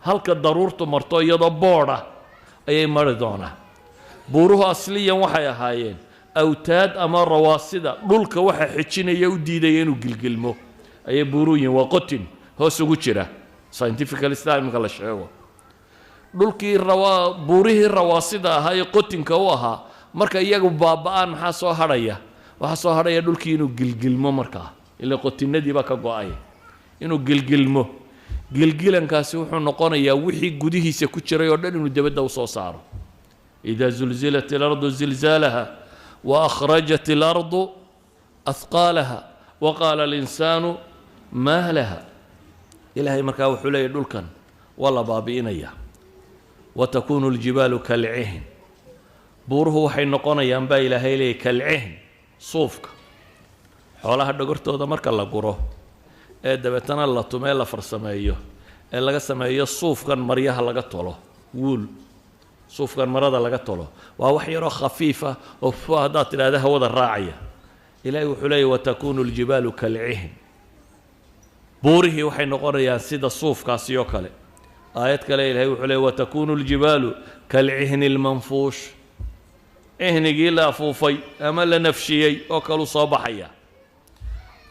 halka daruurtu marto iyadoo boodha ayay mari doonaa. Buuruhu asliyan waxay ahaayeen awtaad ama rawaasida dhulka waxa xejinaya, u diidaya inuu gilgilmo ayay buuruhu yihiin. Waa qotin hoos ugu jira, scientifically sidaa iminka la sheego. Dhulkii rawaa, buurihii rawaasida ahaa ee qotinka u ahaa, marka iyagu baaba'aan maxaa soo hadhaya? Waxaa soo hadhaya dhulkii inuu gilgilmo markaa, ila qotinadii baa ka go-ay. Inuu gilgilmo, gilgilankaasi wuxuu noqonayaa wixii gudihiisa ku jiray oo dhan inuu debadda usoo saaro. Ida zulzilat alardu zilzaalaha waakhrajat alardu ahqaalaha waqaala alinsaanu maa laha. Ilaahay markaa wuxuu leeyahy dhulkan waa la baabi'inaya. Watakunu aljibaalu kalcihn, buuruhu waxay noqonayaan baa Ilaahay leeyahy kalcihn, suufka xoolaha dhogortooda marka la guro ee dabeetana la tumee, la farsameeyo ee laga sameeyo suufkan maryaha laga tolo, wuul, suufkan marada laga tolo. Waa wax yaroo khafiifa oo fu haddaad tidhahda hawada raacaya. Ilaahay wuxuu leeyahy: watakunu aljibaalu kalcihn, buurihii waxay noqonayaan sida suufkaasi oo kale. Aayad kale Ilahay wuxuu leeyay: watakunu aljibaalu kalcihni almanfuush, cihnigii la afuufay ama la nafshiyey oo kaluu soo baxaya.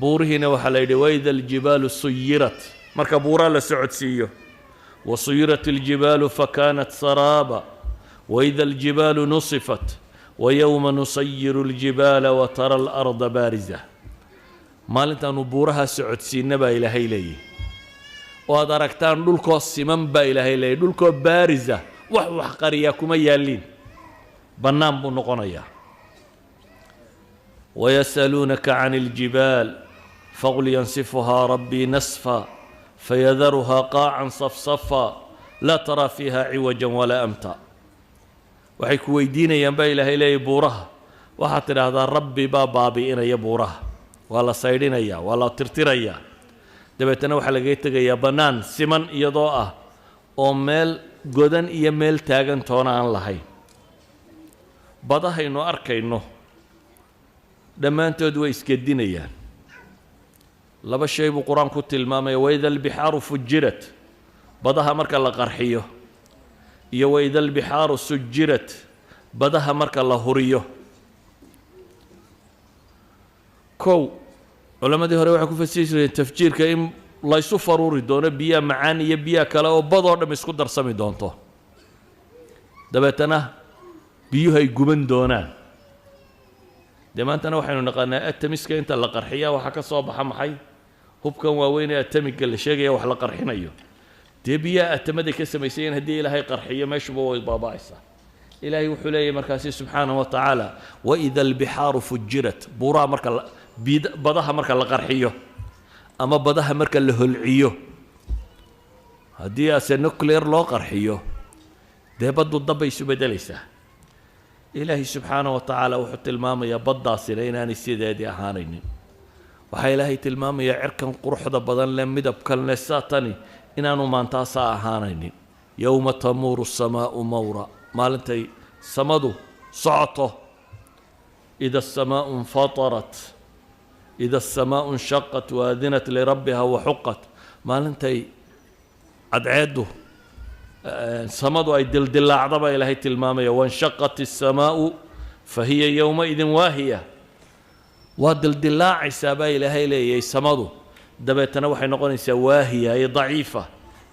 Buurihiina waxaa la yidhi: waida aljibaalu suyirat, marka buuraa la socodsiiyo. Wasuyirat aljibaalu fakanat saraaba waida aljibaalu nusifat wayowma nusayiru aljibaala watara alarda baariza. Maalintaanu buuraha socodsiinna baa Ilaahay leeyahy, oo aad aragtaan dhulkoo siman baa Ilaahay leeyahy, dhulkoo baarisa, wax wax qariyaa kuma yaalliin, bannaan buu noqonayaa. Wayas'aluunaka can aljibaal faqul yansifuhaa rabbii nasfa fayadaruhaa qaacan safsafa laa taraa fiiha ciwajan walaa amta. Waxay ku weydiinayaan baa Ilaahay leeyay buuraha. Waxaad tidhaahdaa, Rabbi baa baabi'inaya buuraha, waa la saydhinayaa, waa la tirtirayaa, dabeetana waxaa lagaga tegayaa bannaan siman iyadoo ah oo meel godan iyo meel taagan toona aan lahayn. Badahaynu arkayno dhammaantood way isgedinayaan. Laba shay buu Qur-aanku tilmaamaya: waida albixaaru fujirat, badaha marka la qarxiyo, iyo waida albixaaru sujirat, badaha marka la huriyo. Kow, culammadii hore waxay ku fasiri jireen tafjiirka in laysu faruuri doono biyaha macaan iyo biyaha kale oo badoo dham isku darsami doonto, dabeetana biyuhu ay guban doonaan. Dee maantana waxaynu naqaanaa atomiska inta la qarxiya waxaa ka soo baxa maxay? Hubkan waaweyn ee atomiga la sheegaya wax la qarxinayo. Dee biyaha atamaday ka samaysayeen haddii Ilaahay qarxiyo, meeshuba way baaba'aysaa. Ilaahay wuxuu leeyahy markaasi subxaanahu wa tacaala: waida albixaaru fujirat. Buuraha marka la badaha marka la qarxiyo ama badaha marka la holciyo, haddii ase nuclear loo qarxiyo, dee baddu dabbay isu beddelaysaa. Ilaahay subxaanahu wa tacaala wuxuu tilmaamayaa baddaasina inaanay sideedii ahaanaynin. Waxaa Ilaahay tilmaamayaa cirkan quruxda badan leh, midabkan leh, saatani inaanu maantaasaa ahaanaynin. Yowma tamuuru asamaau mawra, maalintay samadu socoto. Ida asamaau infatarat, ida asamaau inshaqat waadinat lirabbiha waxuqat, maalintay cadceeddu samadu ay dildilaacdaba Ilaahay tilmaamaya. Wanshaqat الsamaau fahiya yowmaidin waahiya, waa dildilaacaysaa baa Ilaahay leeyahay samadu, dabeetana waxay noqonaysaa waahiya ay daciifa,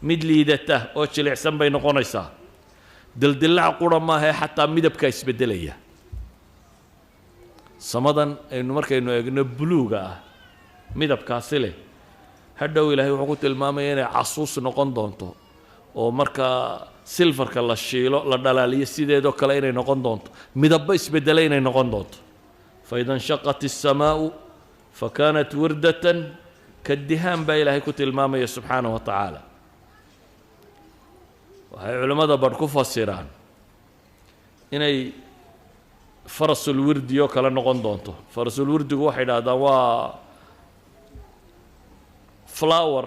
mid liidata oo jilicsan bay noqonaysaa. Dildilaac qura maahae, xataa midabkaa isbeddelaya. Samadan aynu markaynu eegno buluuga ah midabkaasi leh, hadhow Ilaahay wuxuu ku tilmaamaya inay casuus noqon doonto, oo markaa silfarka la shiilo la dhalaaliyo sideedoo kale inay noqon doonto, midabba isbeddelay inay noqon doonto. Faida inshaqat الsamaau fakanat wirdatan kadihaan baa Ilaahay ku tilmaamaya subxaanaه wa tacaala. Waxay culimmada badh ku fasiraan inay farasulwirdi oo kale noqon doonto. Farasulwirdigu waxay idhahdaan waa flower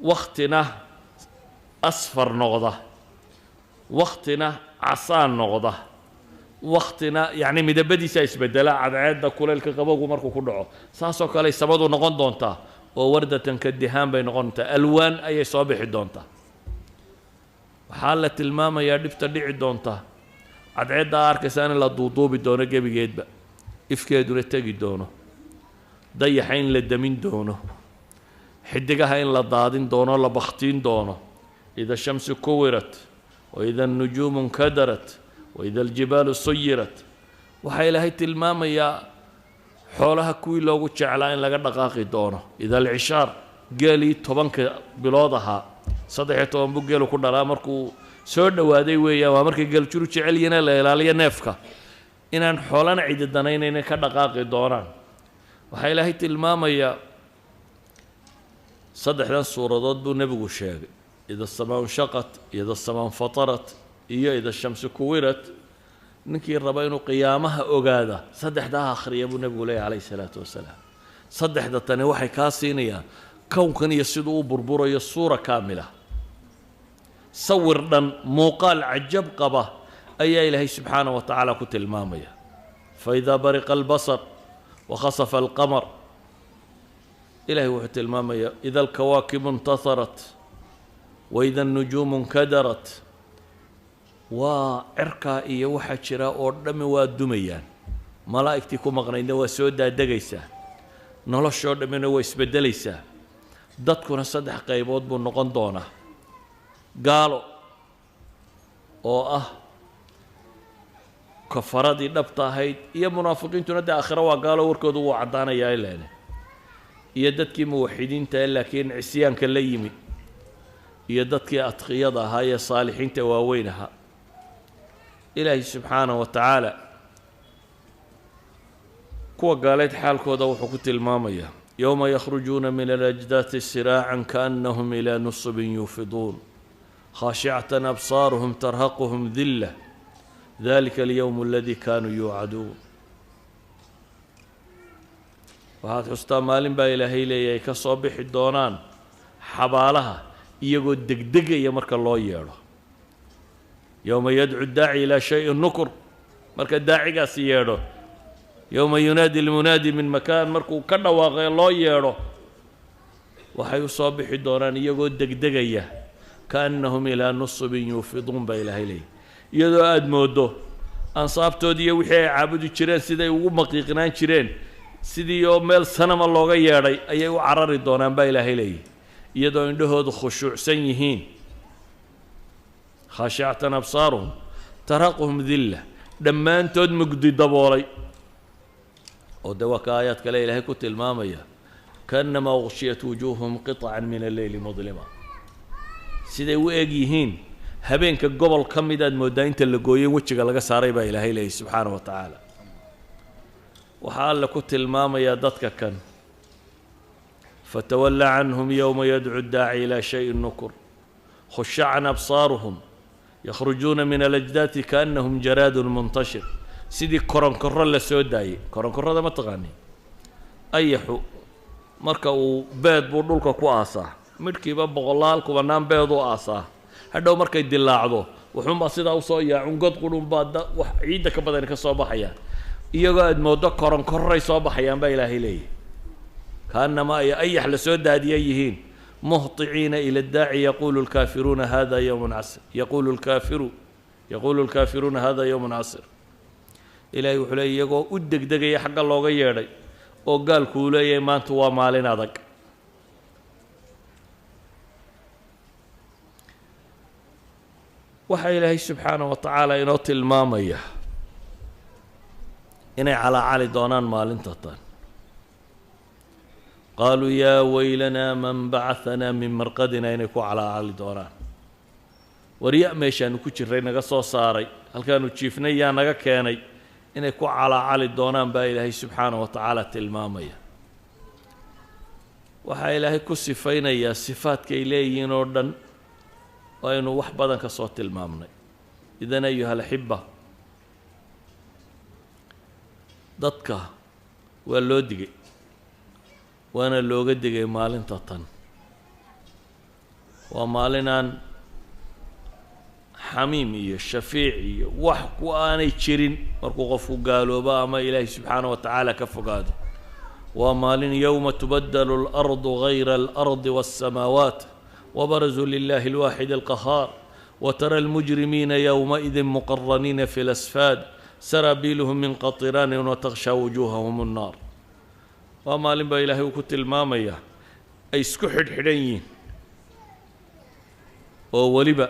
waktina asfar noqda, waktina casaan noqda, waktina yacni midabadiisa isbedela cadceedda kuleylka qabowgu markuu ku dhaco. Saasoo kale samadu noqon doontaa oo wardatan ka dihaan bay noqon doontaa, alwaan ayay soo bixi doontaa. Waxaa la tilmaamayaa dhibta dhici doonta: cadceedda a arkaysaa in la duuduubi doono gebigeedba, ifkeeduna tegi doono, dayaxa in la damin doono, xidigaha in la daadin doono, la bakhtiin doono. Ida shamsu kuwirat, waida الnujuumu nkadarat, waida aljibaalu suyirat. Waxaa Ilaahay tilmaamayaa xoolaha kuwii loogu jeclaa in laga dhaqaaqi doono. Ida alcishaar, geelii 10ka bilood ahaa, 13 buu geelu ku dhalaa, markuu soo dhowaaday weeyaan, waa markay geeljuru jecel yihiin la ilaaliyo neefka, inaan xoolana cidi danaynayna ka dhaqaaqi doonaan. Waxaa Ilaahay tilmaamayaa saddexdan suuradood buu nebigu sheegay: ida asamaa nshaqat, ida asamaa nfatarat iyo ida shamsu kuwirat. Ninkii raba inuu qiyaamaha ogaada, saddexdaa akhriya buu nebigu leeyahy calayhi salaatu wasalaam. Saddexda tani waxay kaa siinayaan kownkan iyo siduu u burburayo suura kaamila, sawir dhan, muuqaal cajab qaba ayaa Ilaahay subxaanaه wa tacaala ku tilmaamaya. Faإida bariqa albasar wakhasafa alqamar, ilahay wuxuu tilmaamaya ida alkawaakibu intaharat waida الnujuumu nkadarat. Waa cirkaa iyo waxaa jira oo dhammi waa dumayaan, malaa'igtii ku maqnaydna waa soo daadegaysaa, noloshoo dhammina waa isbeddelaysaa. Dadkuna saddex qaybood buu noqon doonaa: gaalo oo ah kafaradii dhabta ahayd, iyo munaafiqiintuna dee aakhiro waa gaalo, warkoodu wuu caddaanayaa ileene, iyo dadkii muwaxidiinta laakiin cisyaanka la yimi, iyo dadkii adqiyada ahaa ee saalixiinta waaweyn ahaa. Ilaahay subxaanaه wa tacaala kuwa gaaleed xaalkooda wuxuu ku tilmaamayaa: yowma yakhrujuuna min alajdaati siraacan kaannahum ilaa nusubin yuufiduun, khaashicatan absaaruhum tarhaquhum dilla. Dalika alyowm aladi kaanuu yuucaduun. Waxaad xustaa maalin baa Ilaahay leeyahay ka soo bixi doonaan xabaalaha iyagoo degdegaya marka loo yeedho. Yowma yadcu daaci ilaa shayin nukur, marka daacigaasi yeedho. Yowma yunaadi lmunaadi min makaan, markuu ka dhawaaqee loo yeedho, waxay u soo bixi doonaan iyagoo degdegaya. Kaannahum ilaa nusubin yuufiduun baa Ilaahay leeyahy, iyadoo aada mooddo ansaabtoodii iyo wixii ay caabudi jireen siday ugu maqiiqnaan jireen, sidii oo meel sanama looga yeedhay ayay u carari doonaan baa Ilaahay leeyahy, iyadoo indhahoodu khushuucsan yihiin. Khaashicatan absaaruhum taraquhum dilla, dhammaantood mugdi daboolay. Oo de waa ka aayaad kale Ilaahay ku tilmaamaya, kaannamaa uqshiyat wujuuhuhum qiطcan min alleyli mudlima. Siday u eg yihiin habeenka gobol ka midaad mooddaa inta la gooyey wejiga laga saaray baa Ilaahay leeyahy subxaana wa tacaala. Waxaa Alle ku tilmaamayaa dadka kan: fatawalla canhum yowma yadcu daaci ilaa shayin nukur, khushacan absaaruhum, yakhrujuuna min alajdaati kaannahum jaraadun muntashir. Sidii koronkorro la soo daayey. Koronkorrada ma taqaani? Ayaxu marka uu beed buu dhulka ku aasaa, midhkiiba boqolaal kubanaan beeduu aasaa. Hadhow markay dilaacdo wuxuunbaa sidaa usoo yaacun, god qudhunbaa wax ciidda ka badani ka soo baxayaan. Iyagoo aada mooddo koronkorray soo baxayaan baa Ilaahay leeyahy, kaanama ay ayax la soo daadiya yihiin. Muhطiciina ila اdaaci, yaqulu lkaafiruuna hada yowmun casir, yaqulu lkaafiruuna hada yowmun casir. Ilahay wuxuu leeyay iyagoo u degdegaya xagga looga yeedhay, oo gaalku uu leeyahay maanta waa maalin adag. Waxaa Ilaahay subxaanaه wa tacaala inoo tilmaamaya inay calaacali doonaan maalinta tan. Qaaluu yaa weylanaa man bacahanaa min marqadina, inay ku calaacali doonaan: warya meeshaanu ku jiray naga soo saaray, halkaanu jiifnay yaa naga keenay? Inay ku calaacali doonaan baa Ilaahay subxaanaه wa tacaala tilmaamaya. Waxaa Ilaahay ku sifaynayaa sifaadkay leeyihiin oo dhan aynu wax badan ka soo tilmaamnay. Idan ayuha alaxiba, dadka waa loo digay, waana looga digay maalinta tan. Waa maalinaan xamiim iyo shafiic iyo wax ku aanay jirin markuu qofku gaaloobo ama Ilaahay subxaanaه wa tacaala ka fogaado. Waa maalin yowma tubadalu اlardu gayra alardi waالsamaawaat wbarazuu lilahi اlwaaxid alqahaar, watara almujrimiina yowmaidin muqaraniina fi lasfaad, saraabiiluhum min qatiraanin watakhshaa wujuuhahum annaar. Waa maalin baa Ilaahay uu ku tilmaamaya ay isku xidhxidhan yihiin, oo weliba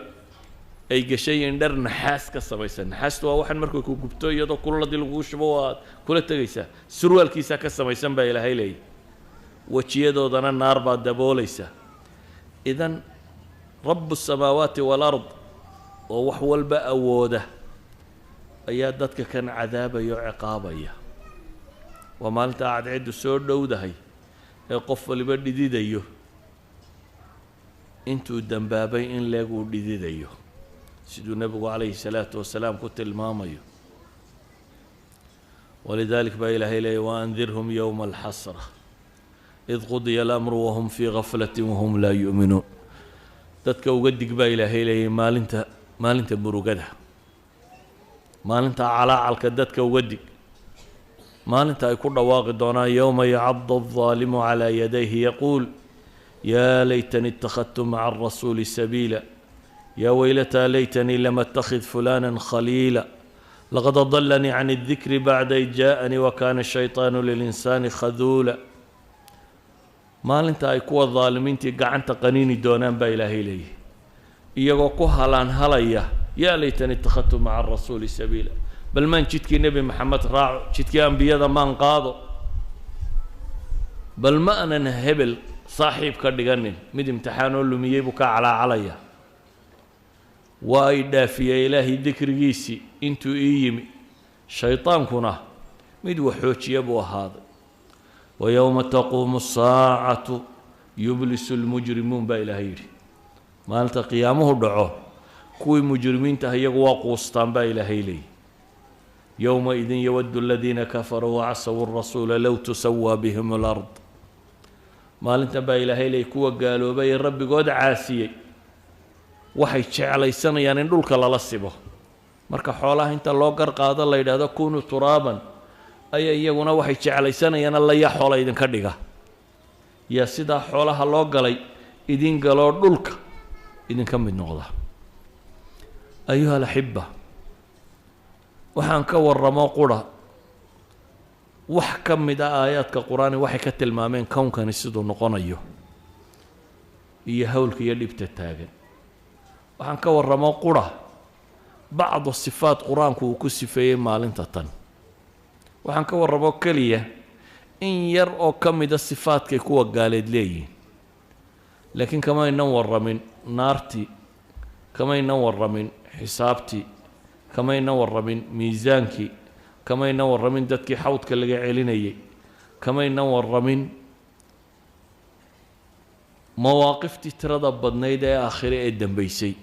ay gashan yihiin dhar naxaas ka samaysan. Naxaastu waa waxaan markay ku gubto iyadoo kululadii lagugu shubo waad kula tegaysaa. Surwaalkiisaa ka samaysan baa Ilaahay leeyahy. Wejiyadoodana naar baa daboolaysa. Idan rabu الsamaawaati waalard oo wax walba awooda ayaa dadka kan cadaabaya oo ciqaabaya. Waa maalintaa cadceeddu soo dhowdahay ee qof waliba dhididayo, intuu dembaabay in leeg uu dhididayo, siduu nebigu calayhi salaatu wasalaam ku tilmaamayo. Walidalik baa Ilaahay leeyay: waandirhum yowma alxasra id qudiya alamru wahum fii gaflati wahum laa yu'minuun. Dadka uga dig baa Ilaahay leeyay maalinta murugada, maalinta calaacalka. Dadka uga dig maalinta ay ku dhawaaqi doonaan: yowma yacadu aldaalimu calaa yadayhi yaquul yaa laytanii ittakhadtu maca alrasuuli sabiila, yaa weylataa laytanii lam attakhid fulana khaliila, laqad adalanii can اdikri bacda id jaaءanii wakana الshayطaanu lilinsaani khaduula. Maalinta ay kuwa daalimiintii gacanta qaniini doonaan baa Ilaahay leeyahy, iyagoo ku halaan halaya: yaa laytanii ittakhadtu maca arasuuli sabiila, bal maan jidkii Nebi Maxamed raaco, jidkii ambiyada maan qaado, bal ma anan hebel saaxiib ka dhiganin, mid imtixaanoo lumiyey buu ka calaacalaya. Waa ay dhaafiyey Ilaahay dikrigiisii intuu ii yimi, shaydaankuna mid waxoojiya buu ahaaday. Wa yowma taquumu asaacatu yublisu lmujrimuun baa Ilaahay yidhi. Maalinta qiyaamuhu dhaco kuwii mujrimiinta ah iyagu waa quustaan baa Ilaahay leeyihi. Yowmaidin yawaddu aladiina kafaruu wacasaw arasuula low tusawaa bihim alard. Maalintan baa Ilaahay leey kuwa gaaloobay ee rabbigood caasiyey waxay jeclaysanayaan in dhulka lala sibo. Marka xoolaha inta loo gar qaado la yidhaahdo kunuu turaaban, ayaa iyaguna waxay jeclaysanayaan alla yaa xoola idinka dhiga, yaa sidaa xoolaha loo galay idin galoo dhulka idinka mid noqda. Ayuha alaxiba, waxaan ka warramo qura wax ka mid ah aayaadka qur-aani waxay ka tilmaameen kownkani siduu noqonayo iyo hawlka iyo dhibta taagan. Waxaan ka warramo qura bacdu sifaat qur-aanku uu ku sifeeyey maalinta tan. Waxaan ka warramo keliya in yar oo ka mida sifaadkay kuwa gaaleed leeyihiin, laakiin kamaynan warramin naartii, kamaynan warramin xisaabtii, kamaynan warramin miisaankii, kamaynan warramin dadkii xawdka laga celinayay, kamaynan warramin mawaaqiftii tirada badnayd ee aakhire ee dambaysay.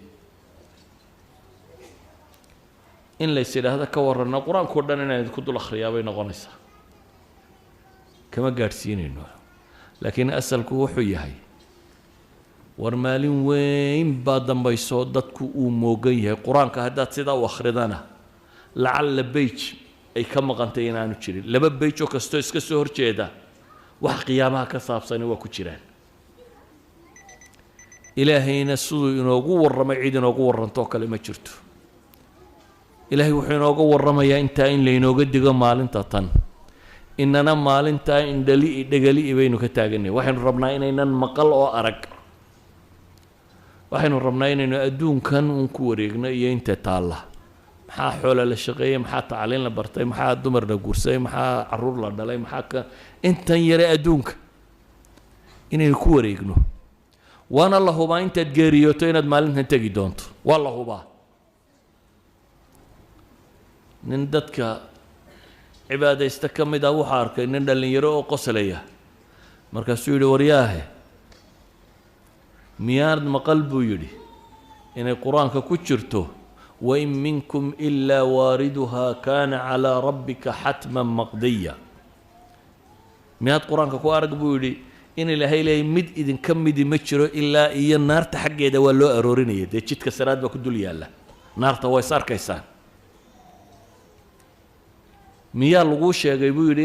In lays idhaahdo ka warranno qur-aankao dhan inaan idinku dul akhriyaa bay noqonaysaa, kama gaadhsiinayno. Laakiin asalku wuxuu yahay war maalin weyn baa dambayso dadku uu moogan yahay. Qur-aanka haddaad sidaa u akhridana lacalla beyj ay ka maqantay inaanu jirin, laba beyj oo kastoo iska soo horjeeda wax qiyaamaha ka saabsani waa ku jiraan. Ilaahayna siduu inoogu warramay cid inoogu warrantoo kale ma jirto. Ilaahay wuxuu inooga warramayaa intaa in laynooga digo maalinta tan, inana maalintaa indhali dhegali'i baynu ka taaganay. Waxaynu rabnaa inaynan maqal oo arag, waxaynu rabnaa inaynu adduunkan uun ku wareegno iyo inta taalla. Maxaa xoola la shaqeeyey, maxaa tacliin la bartay, maxaa dumar la guursaday, maxaa caruur la dhalay, maxaa ka intan yare adduunka inaynu ku wareegno. Waana la hubaa intaad geeriyooto inaad maalintan tegi doonto, waa la hubaa. Nin dadka cibaadaysta ka mid ah wuxuu arkay nin dhallinyaro oo qoslaya, markaasuu yidhi waryaahe, miyaanad maqal buu yidhi inay qur-aanka ku jirto wain minkum ilaa waariduhaa kaana calaa rabbika xatman maqdiya? Miyaad qur-aanka ku arag buu yidhi in Ilaahay leeyay mid idinka midi ma jiro ilaa iyo naarta xaggeeda waa loo aroorinaya, dee jidka siraad baa ku dul yaalla, naarta waa is arkaysaan. Miyaa laguu sheegay buu yidhi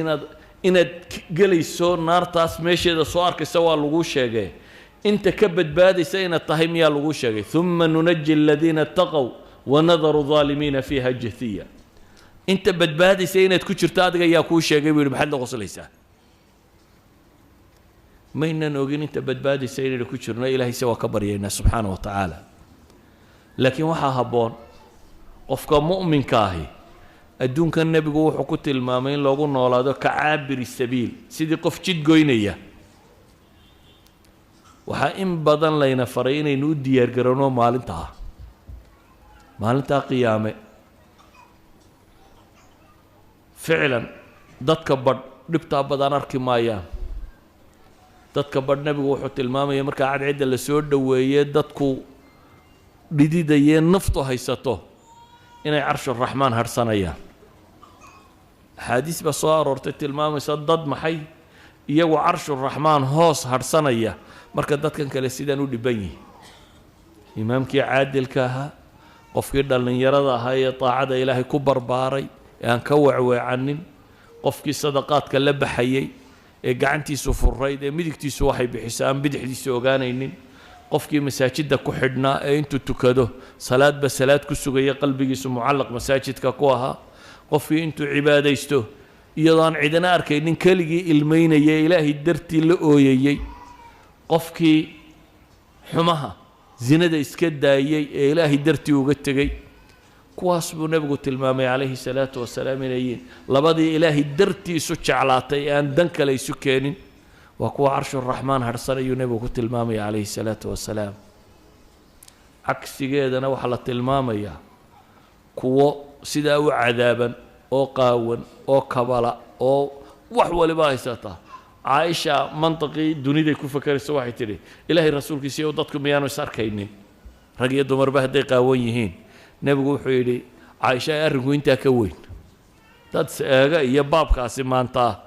inaad gelayso naartaas meesheeda soo arkaysa? Waa laguu sheegee inta ka badbaadaysa inaad tahay miyaa laguu sheegay? Uma nunaji aladiina ataqow wanadaru aalimiina fiiha jathiya. Inta badbaadaysa inaad ku jirto adiga yaa kuu sheegay buu yidhi, maxaad la qoslaysaa? Maynan ogin inta badbaadaysa inaynu ku jirno, Ilahayse waa ka baryaynaa subxaana wa tacaala. Laakiin waxaa habboon qofka mu'minka ahi adduunkan nebigu wuxuu ku tilmaamay in loogu noolaado ka caabiri sabiil, sidii qof jid goynaya. Waxaa in badan layna faray inaynu u diyaargarowno maalintaa, maalintaa qiyaame. Ficlan dadka badh dhibtaa badan arki maayaan. Dadka badh nebigu wuxuu tilmaamaya markaa cadcidda la soo dhoweeye dadku dhididayee naftu haysato inay carshuraxmaan harhsanayaan. Axaadiis baa soo aroortay tilmaamaysa dad maxay iyagu carshuraxmaan hoos harhsanaya marka dadkan kale sidaan u dhiban yihin. Imaamkii caadilka ahaa, qofkii dhallinyarada ahaa ee daacada Ilaahay ku barbaaray ee aan ka wecweecanin, qofkii sadaqaadka la baxayey ee gacantiisu furayd ee midigtiisu waxay bixiso aan bidixdiisu ogaanaynin, qofkii masaajidda ku xidhnaa ee intuu tukado salaadba salaad ku sugaya qalbigiisu mucallaq masaajidka ku ahaa, qofkii intuu cibaadaysto iyadoo aan cidina arkaynin keligii ilmaynaya Ilaahay dartii la ooyayey, qofkii xumaha zinada iska daayey ee Ilaahay dartii uga tegey, kuwaas buu nebigu tilmaamay calayhi salaatu wasalaam inay yihiin labadii Ilaahay dartii isu jeclaatay ee aan dan kale isu keenin, waa kuwa carshuraxmaan harhsanayuu nebigu ku tilmaamaya calayhi salaatu wasalaam. Cagsigeedana waxaa la tilmaamayaa kuwo sidaa u cadaaban oo qaawan oo kabala oo wax waliba haysata. Caaisha mantiqii duniday ku fakerayso waxay tidhi Ilaahay rasuulkiisiiyo dadku miyaanu is arkaynin rag iyo dumarba hadday qaawan yihiin? Nebigu wuxuu yidhi Caaisha arrinku intaa ka weyn, Dad is-eega iyo baabkaasi maanta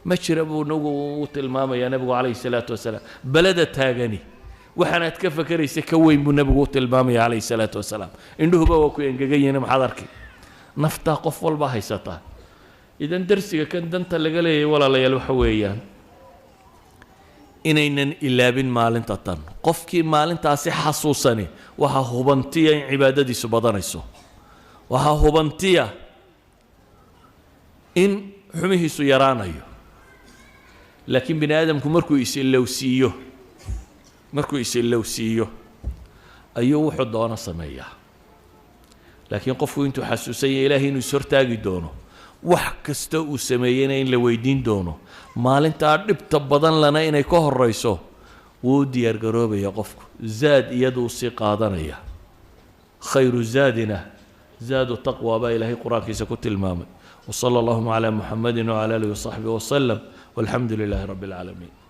ma jira buu nagu u tilmaamayaa nebigu calayhi salaatu wasalaam. Beleda taagani waxaanaad ka fakeraysa ka weyn buu nebigu u tilmaamaya calayhi salaatu wasalaam. Indhuhuba waa ku engegan yihiin, maxaad arki? Naftaa qof walba haysataa. Idan darsiga kan danta laga leeyahay, walaalayaal, waxa weeyaan inaynan ilaabin maalinta tan. Qofkii maalintaasi xasuusani waxaa hubantiya in cibaadadiisu badanayso, waxaa hubantiya in xumihiisu yaraanayo. Laakiin bini aadamku markuu is-ilowsiiyo ayuu wuxuu doono sameeyaa. Laakiin qofku intuu xasuusan yahay Ilaahay inuu is-hortaagi doono, wax kasta uu sameeyeyna in la weydiin doono, maalintaa dhibta badan lana inay ka horeyso, wuu u diyaar garoobaya qofku, zaad iyaduu sii qaadanaya. خير زادنا زاد التقوى baa Ilaahay Qur-aankiisa ku tilmaamay. وصلى اللهم على محمد وعلى آله وصحبه وسلم، والحمد لله رب العالمين.